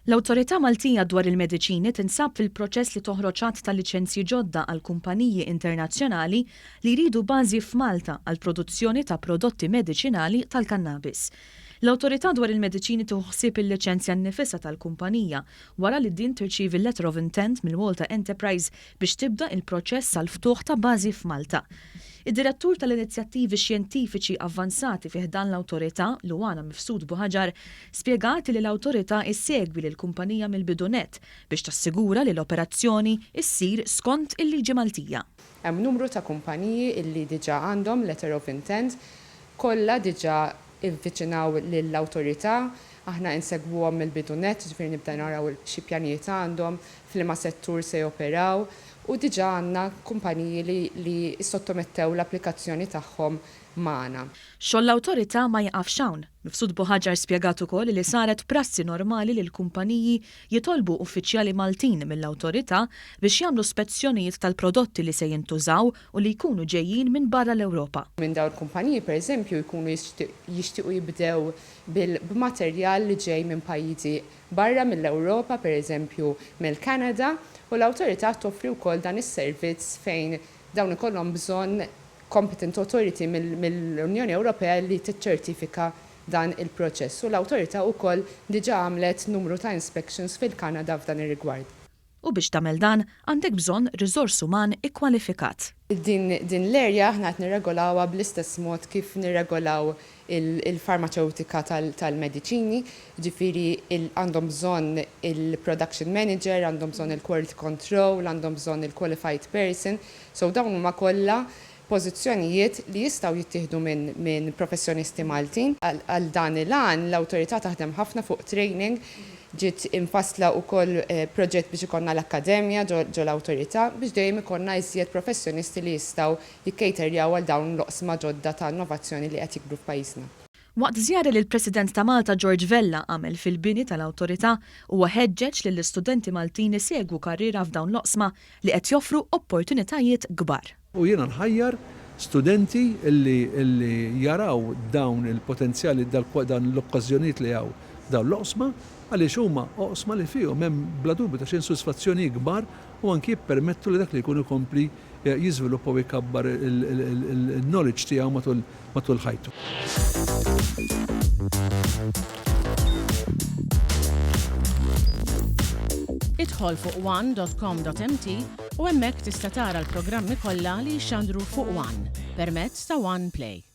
L-Awtorità Maltija dwar il-Mediċini tinsab fil-proċess li toħroġ għadd ta' liċenzji ġodda għal kumpaniji internazzjonali li jridu bażi f'Malta għall-produzzjoni ta' prodotti mediċinali tal-kannabis. L-Awtorità dwar il-Mediċini tieħu ħsieb il-liċenzja nnifisha tal-kumpanija wara li din tirċievi letter of intent mill-Malta Enterprise biex tibda il-proċess għall-ftuħ ta' bażi f'Malta. Id-Direttur tal-Inizjattivi Xjentifiċi Avvanzati fi ħdan l-Awtorità, Luana Mifsud Buhagiar, spjegat li l-Awtorità issegwi lill-kumpanija mill-bidu nett biex tassigura li l-operazzjoni ssir skont il-liġi Maltija. Hemm numru ta' kumpaniji illi diġà għandhom letter of intent, kollha diġà ivviċinaw lill-Awtorità, aħna insegwuhom mill-bidu nett, jiġifieri nibda naraw xi pjanijiet għandhom, f'liema settur se joperaw u diġà għandna kumpaniji li li ssottomettew l-applikazzjoni tagħhom magħna. Xogħol l-Awtorità ma jiqafx hawn. Mifsud Buhagiar spjegat ukoll li saret prassi normali li l-kumpaniji jitolbu uffiċjali Maltin mill-Awtorità biex jagħmlu spezzjonijiet tal-prodotti li se jintużaw u li jkunu ġejjin minn barra l-Ewropa. Minn dawn il-kumpaniji pereżempju jkunu jixtiequ jibdew b'materjal li ġej minn pajjiżi barra mill-Ewropa, pereżempju mill-Kanada, u l-Awtorità toffri wkoll dan is-servizz fejn dawn ikollhom bżonn competent authority mill-Unjoni Ewropea li tiċċertifika dan il-proċess u l-Awtorità wkoll diġà għamlet numru ta' inspections fil-Kanada f'dan ir-rigward. U biex tagħmel dan, għandek bżonn riżors uman ikkwalifikat. Din din l-area aħna qed nirregolawha bl-istess mod kif nirregolaw il-farmaċewtika tal-mediċini, jiġifieri għandhom bżonn il-production manager, għandhom bżonn il-quality control, għandhom bżonn il-qualified person, so dawn huma kollha pożizzjonijiet li jistgħu jittieħdu minn minn professjonisti Maltin. Għal dan il-għan l-Awtorità taħdem ħafna fuq training, ġiet imfassla wkoll proġett biex ikollna l-akkademja ġo l-Awtorità biex dejjem ikollna iżjed professjonisti li jistgħu jikkejterjaw għal dawn l-oqsma ġodda ta' innovazzjoni li qed jikbru f'pajjiżna. Waqt żjara li l-President ta' Malta George Vella għamel fil-bini tal-Awtorità, huwa ħeġġeġ lill-istudenti Maltin isegwu karriera f'dawn l-oqsma li qed joffru opportunitajiet kbar. U jiena nħajjar studenti li jaraw dawn il-potenzjali, dan l-okkażjonijiet li hawn f'dawn l-oqsma, għaliex huma oqsma li fihom hemm bla dubju ta' xejn sodisfazzjonijiet kbar u anki jippermettu li dak li jkun ikompli jiżviluppa u jkabbar il-knowledge tiegħu matul ħajtu. Idħol fuq one dot com dot mt u hemmhekk tista' tara l-programmi kollha li jixxandru fuq one permezz ta' One Play.